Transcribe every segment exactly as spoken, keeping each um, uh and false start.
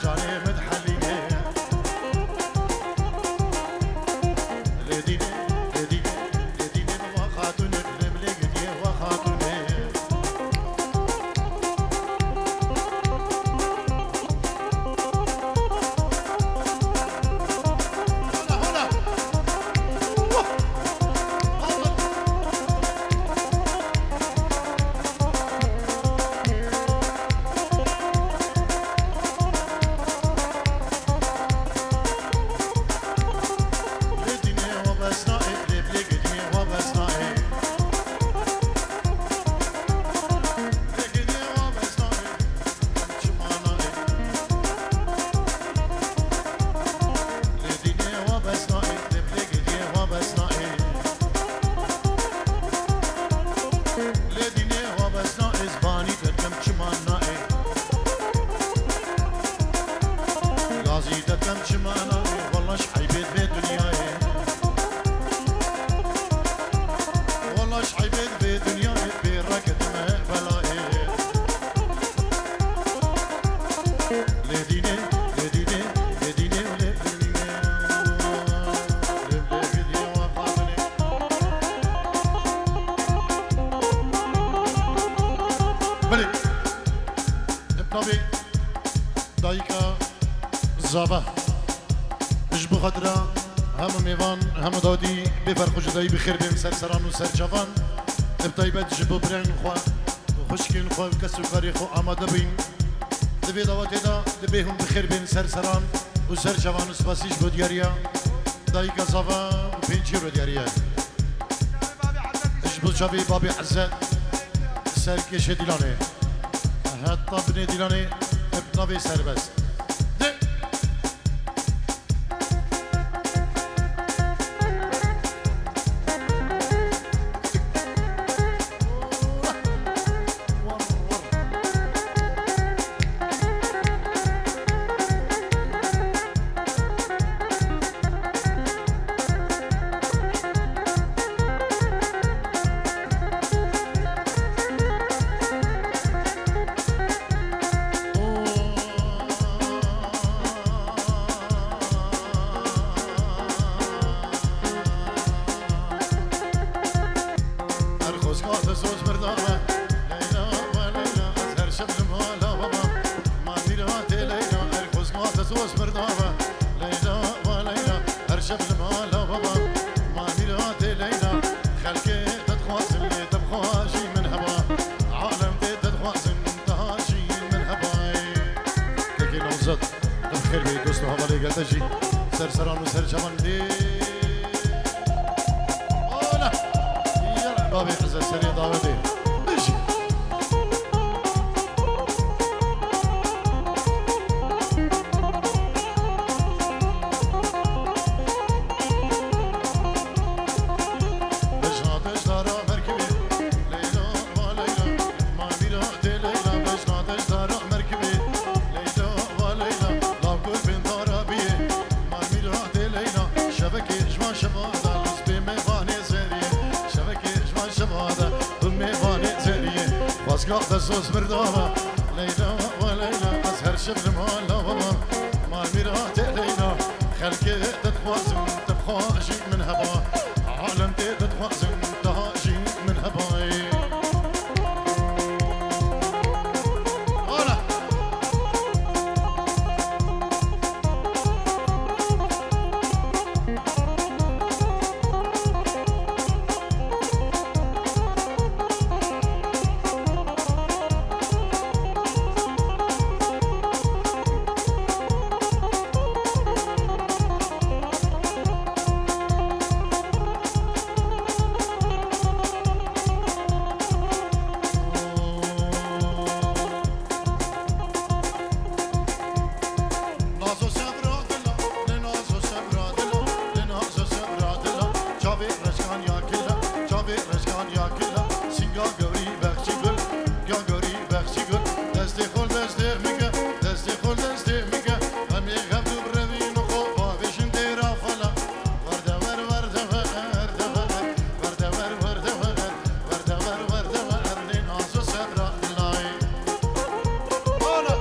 Canê min dihelîne. Lê dînê, lê dînê, lê dînê bi wa xatûnê, lê bi lê gidiyê wa xatûnê. Hola, hola. Lê dînê wa bes naê, zbanî te dikim çima naê. Gazî te dikim çima naê, walla ji eybê vê dinyayê. Walla ji eybê vê dinyayê, bê reket me belayê. Lê dînê, lê dînê, lê dînê û lê dînê. Lê, lê, lê dînê wa xatinê. Belê. Em navê dayika zava. Ji bo xatira hemû mêvan, hemû dawetî bê ferq û cudayî bi xêr bên ser seran û ser çavan. Bi taybet ji bo birên xwe, xwişkên xwe û kes û karê xwe amade bûn. Di vê dawetê de dibê hûn bi xêr bên ser seran û ser çavan û spasî ji bo diyariya dayika zava û pêncî ro diyariye. Ji bo çavê babê Ezzet ser kêşê dîlanê. Heta binê dîlanê bi navê serbest. De. Her xozka te soz birda me, Leyla we Leyla, ez her şev li mala baba. Ma mîratê Leyla, her xozka te soz birda me, Leyla we Leyla, her şev li mala baba. Ma mîratê Leyla, xelkê te dixwazin lê te bi xwe jî min heba. Alem tê te dixwazin, te jî min heba. Kekê Nevzat, tu bi xêr bî, dost û hevalê gel te jî ser seran û ser çavan bê. Ola! Ya Rabbi, babê Ezzet serê dawetê. Bijî. Bejna te ji dara merkibê, Leyla, wa Leyla, ma mîratê Leyla, bejna te ji dara merkibê, Leyla, wa Leyla, lav ku bin dara biyê, ma mîratê Leyla, şevekê ji van şeva de, luz bê mêvanê zeriyê, şevekê ji van şeva de, tu mêvanê zeriyê, xwazka te soz birda me, Leyla, wa Leyla, ez her şev li mala we me, ma mîratê Leyla, xelkê te dixwazin, te bi xwe jî min heba, alem tê te dixwazin, te jî min hebayê. Ola! Nazo sebra dila, ne nazo sebra dila, ne nazo sebra dila. Çavê reşkan ya kila, çavê reşkan ya kila. Singa gewrî bexçî gul, ya gewrî bexçî gul. Destê xol destê min ke, destê xol destê min ke. Em ê hev du birevîn û xwe bavêjin dêra xwe la. Werdewer, werdewer, werdewer, werdewer, werdewer, werdewer, werdewer, lê nazo sebra dilayê. Ana!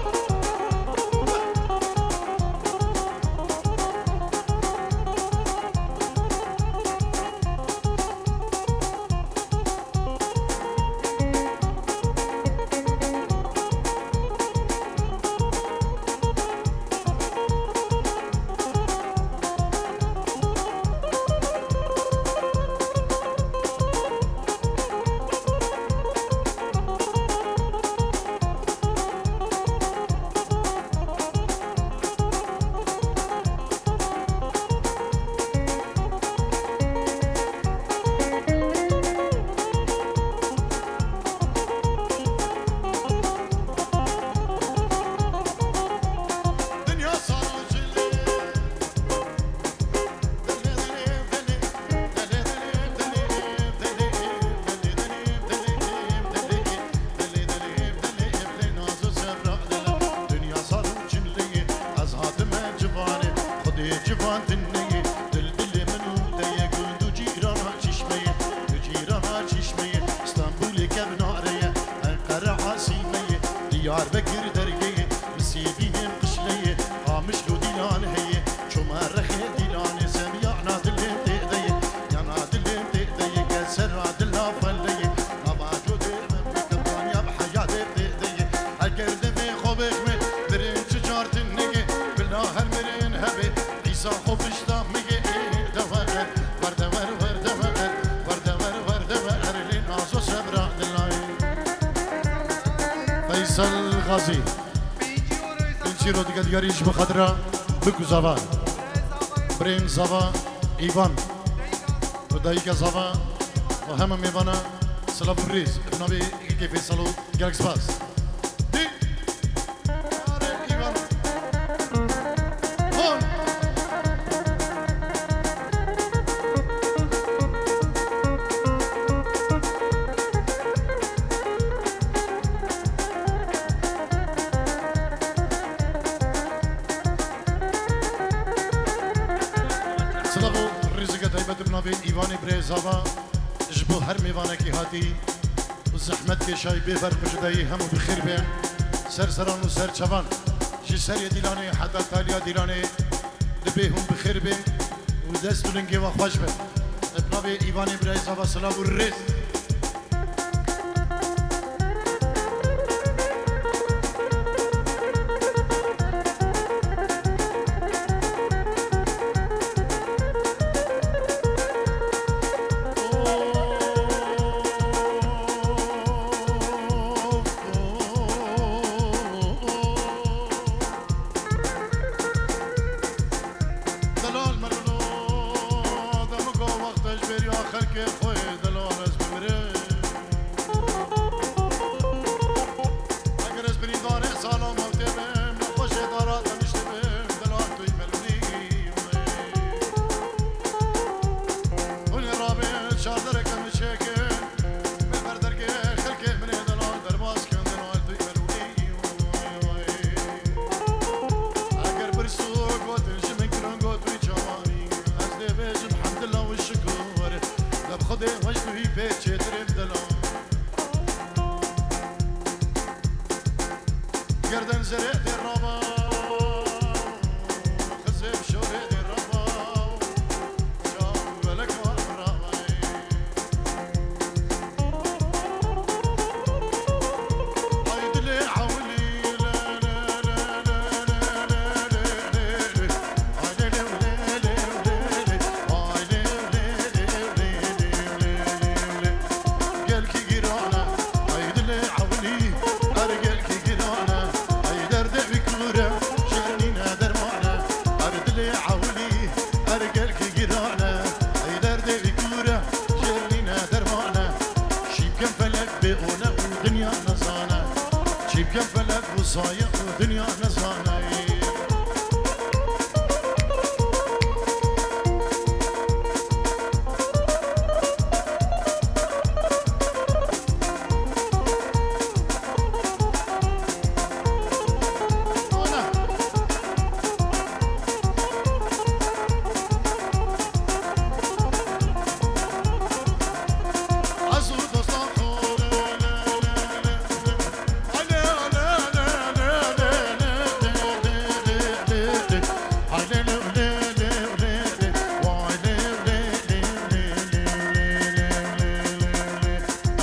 Civan dinê ye, dil dilê min û te ye, gund û cîrana çişme ye, tu cîrana çişme ye, Stenbolê kevnare ye, Enqere asîme ye, Diyarbekir derge ye, Misêbînên qişle ye, Qamişlo dîlan heye, Çomerexê dîlanê, Semiyana dilê tê de ye, yana dilê tê de ye, gel sera dila fele ye, nava codê min bi kebaniya bi heyatê tê de ye, eger demê xwe bêxme, mirin çi car tune ye, bila her mirin hebe, Îsa xwe pişta min ye, ê, de weqer, werde wer, werde weqer, werde wer, werde wer, lê nazo sebra dilayê. Feysel Gazî. Pêncî euro dike diyarî ji bi xatira Bik û Zava. Birên Zava, Îvan. Û dayika Zava û hema mêvana silav û rêz. Bi navê Kekê Feysel û gelek spas. Dî. Arê Îvan. Hon. Silav û rêzeke taybet bi navê Îvanê Birê Zava ji bo her mêvanekî hatî û zehmet kêşayî bê berxujidayî hemû bi xêr bên. Ser seran û ser çavan ji serê Dîlanê heta taliya Dîlanê dibê hûn bi xêr bên û dest û lingê we xweş bin. Bi navê Îvanê Birê Zava silav û rêz. Delal merino, demika wexta ji bêriya xelkê xwe delal ez bimirim. Eger ez birîndarê sala mewtê bim, nexweşê dara teniştibim, delal tu yî melûlî. Hûn ê rabin çardereke min çêkin. Min ber dergê xelkê min ê delal derbas kin, delal tu yî melûlî. Eger pirs û gotin ji min kirin got wî çawanî, ez dê bêjim hemdillah û şikur. Leb Xwedê weş tu yî pê çêtirê min delal. Gerden zerê dê rava, xizê şorê dê rava, çaw belek rava. Ay dilê ewlî, lê, lê, lê. Ay lê, lê, lê, lê, lê. Ay lê, lê, lê, lê, lê, lê, lê, lê. Gelkî giran e, ay dilê ewlî, er gelkî giran e, ay derdê wî kûr e, jêr nîne derman e, er dilê ewlî, er gelkî giran e, ay derdê wî kûr e, jêr nîne derman e. Çî bikem felek bê one û dinya nezane, çî bikem felek wisa ye û dinya nezane.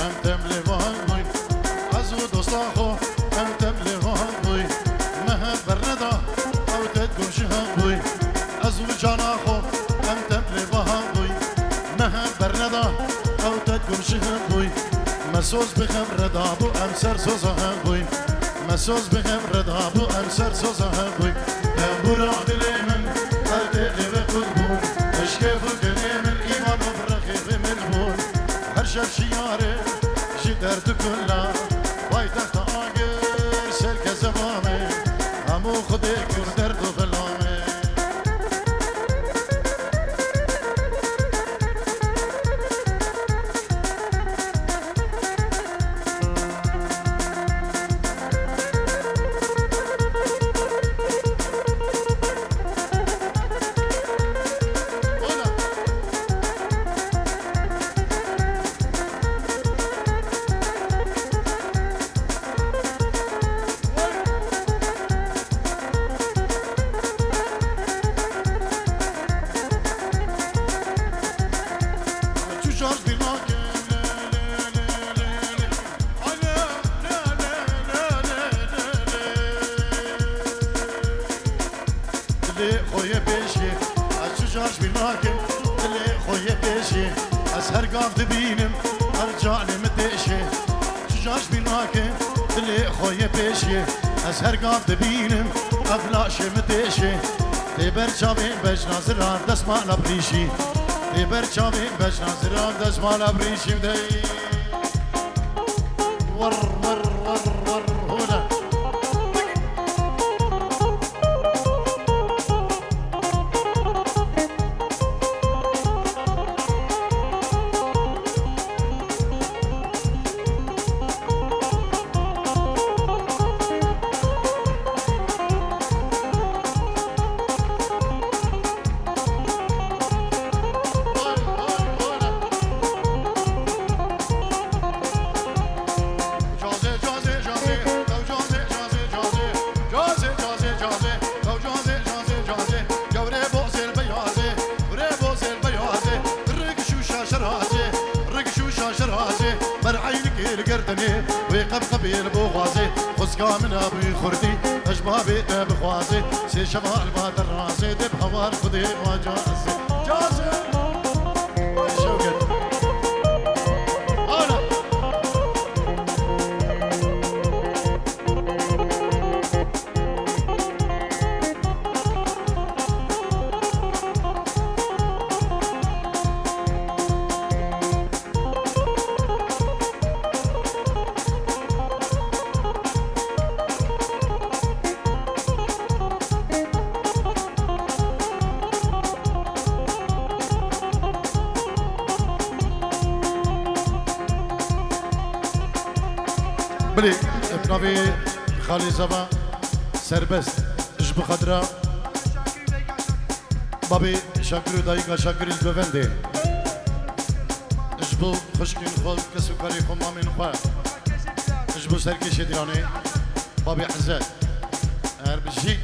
Em tem lê van bûyn, ez û dosta xwe, em tem lê van bûyn. Me hev berneda, ew te gom ji hev bûyn. Ez û cana xwe, em tem lê van bûyn. Me hev berneda, ew te gom ji hev bûyn. Me soz bi hev re dabû, em ser soza hev bûyn. Me soz bi hev re dabû, em ser soza hev bûyn. Tembûra dilê min, ew tê lê ve qut bûn. Eşkê xwe gelê min, îman û bi rexê vê min bûn. Her şev şiyarê ji derd û kula, paytexta Agir, Serkeze Vamê, hemû Xwedê kir derd û velamê. Dilê xwe yê pêşê, ez çi car ji bîr nakim. Dilê xwe yê pêşê, ez her gav dibînim, her canê min têşê. Çi car ji bîr nakim, dilê xwe yê pêşê, ez her gav dibînim, ev laşê min têşê. Tê ber çavê bejna zirar, destmala brîşî. Tê ber çavê bejna zirar, destmala brîşî dey. Wer, wer, wer, wer, hûne. Ber eynikê li gerdenê, wê qebqebê li bo xwazê. Xwezka min a bûyî xurtî, ez ji bavê te bixwazê. Sê şeva li ba te razê, dê bi hawar Xwedê wa cazê. Cazê. Vay Şewket. Ana. Bilê, bi navê Xalê Zava Serbest ji bi xatira babê Şakir û dayika Şakirê li govendê. Ji bo xwişkên xwe, kes û karê xwe, mamên xwe. Ji bo serkêşê Dîlanê, babê Ezet. Her bijî.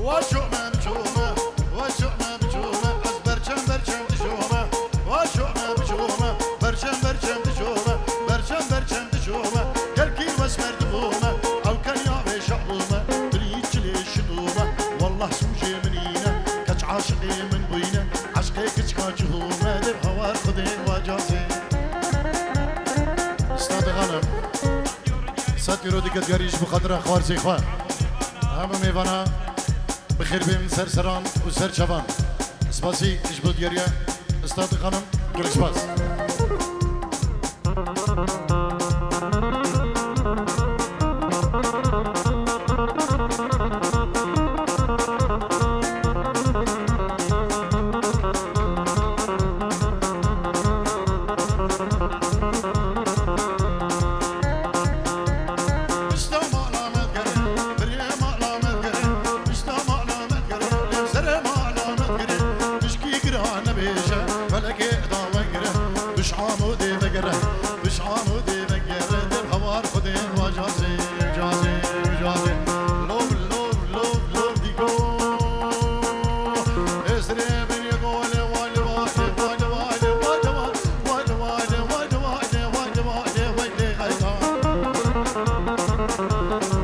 Wa çome, biçome, wa çome, biçome, ez berçem, berçem dişome. Wa çome, biçome, berçem, berçem dişome, berçem, berçem dişome. Gel kîr wes merdibome, ew kenya vê şehbome, dilî çilê şidome. Wallah sûcê min îne, keç aşiqê min bûyne, eşqê kiçka cihome, dê hawar Xwedê wa cazê. Stad Xanim. Sed euro dike diyarî ji bi xatira xwarzê xwe. Hemû mêvana bi xêr bên ser seran û ser çavan. Spasî ji bo diyariya Stad Xanim. Gelek spas.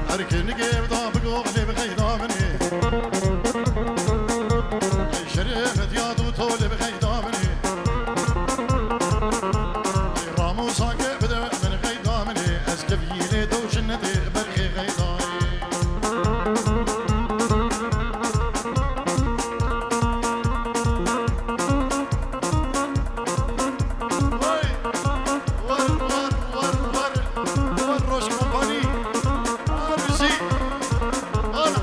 Her kinigê da bi goxlê bi xeyda min ê. Ey şerê Midyad û tolê bi xeyda min ê. Ey Ramûsakê bide min xeyda min ê. Ez kevînê to jinnetê berxê xeydayê. Vay! War, war, war, war. War roj kompanî. War bijî. Ana.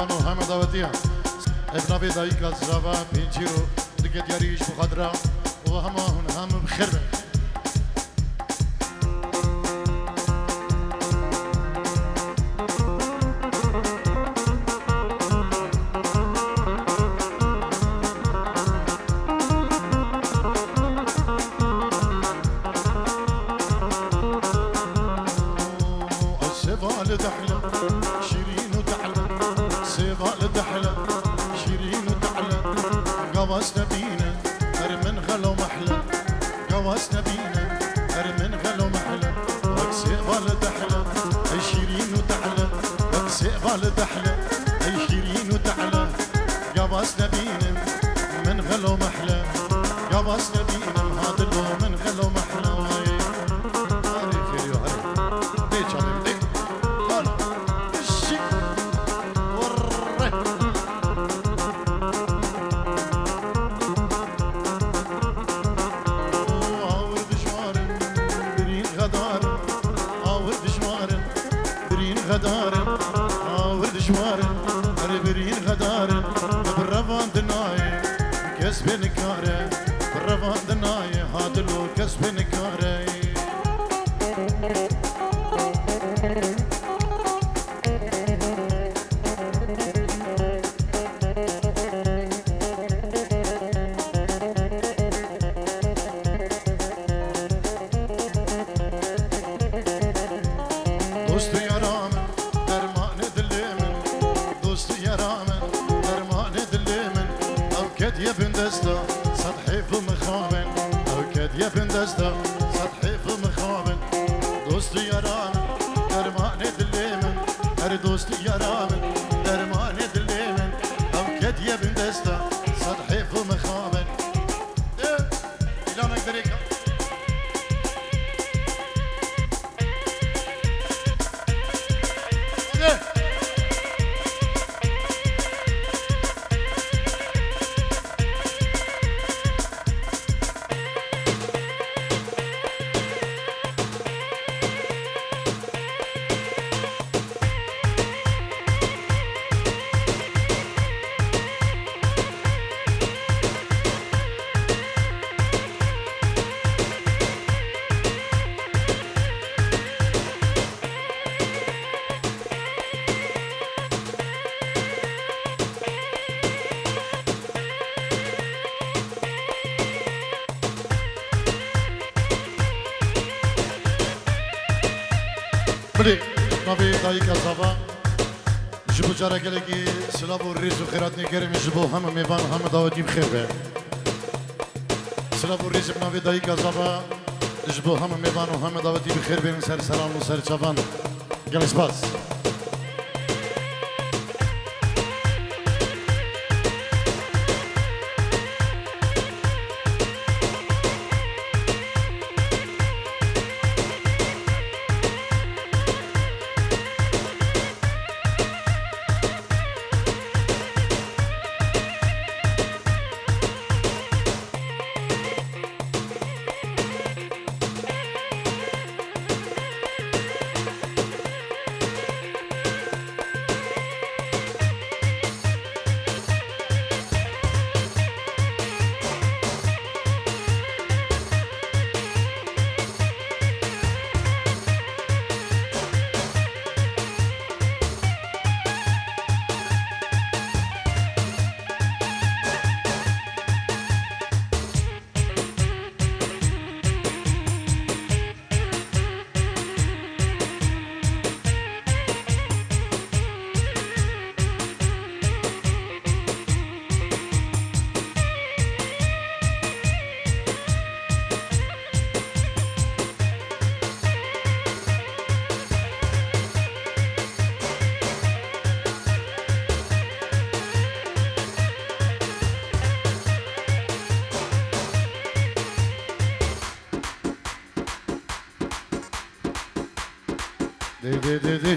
Hema dawetiya. Ev navê dayika zava pêncî ro dike diyarî ji bo xatira û hema hûn hem bi xêr bin. Sêval dehla, şîrîn û dehla, sêval dehla, şîrîn û dehla, gavas nebîne, her min xelo mehle, gavas nebîne, her min xelo mehle, wek sêval dehla, ey şîrîn û dehla, wek sêval dehla, ey şîrîn û dehla, gavas nebîne, min xelo mehle, gavas nebîne, ha dilo min xelo mehle, way. Herê fêrî yo, herê. Dê çalê, dê. Hol. Şik. Wurre. Awir dijwarin, birîn xedarin. Awir dijwarin, birîn xedarin. Awir dijwarin, her birîn xedarin. Bi revan dinayê, kes bê nikare. Bi revan dinayê, ha dilo kes bê nikare. Dost û yara min, dermanê dilê min. Dost û yara min, dermanê dilê min. Ew kediye bin desta, sed hêf û mixabin. Ew kediye bin desta, sed hêf û mixabin. Dost û yara min, dermanê dilê min. Her dost û yara min, dermanê dilê min. Ew kediye bin desta, sed hêf û mixabin. Ê, îlanek derêka. Bilê, navê dayika zava, ji bo cara gelekî silav û rêz û xêratnê kerim ji bo hemû mêvan û hemû dawetî bi xêr be. Silav û rêz bi navê dayika zava, ji bo hemû mêvan û hemû dawetî bi xêr bên ser seran û ser çavan. Gelek spas. Dê, dê, dê, dê.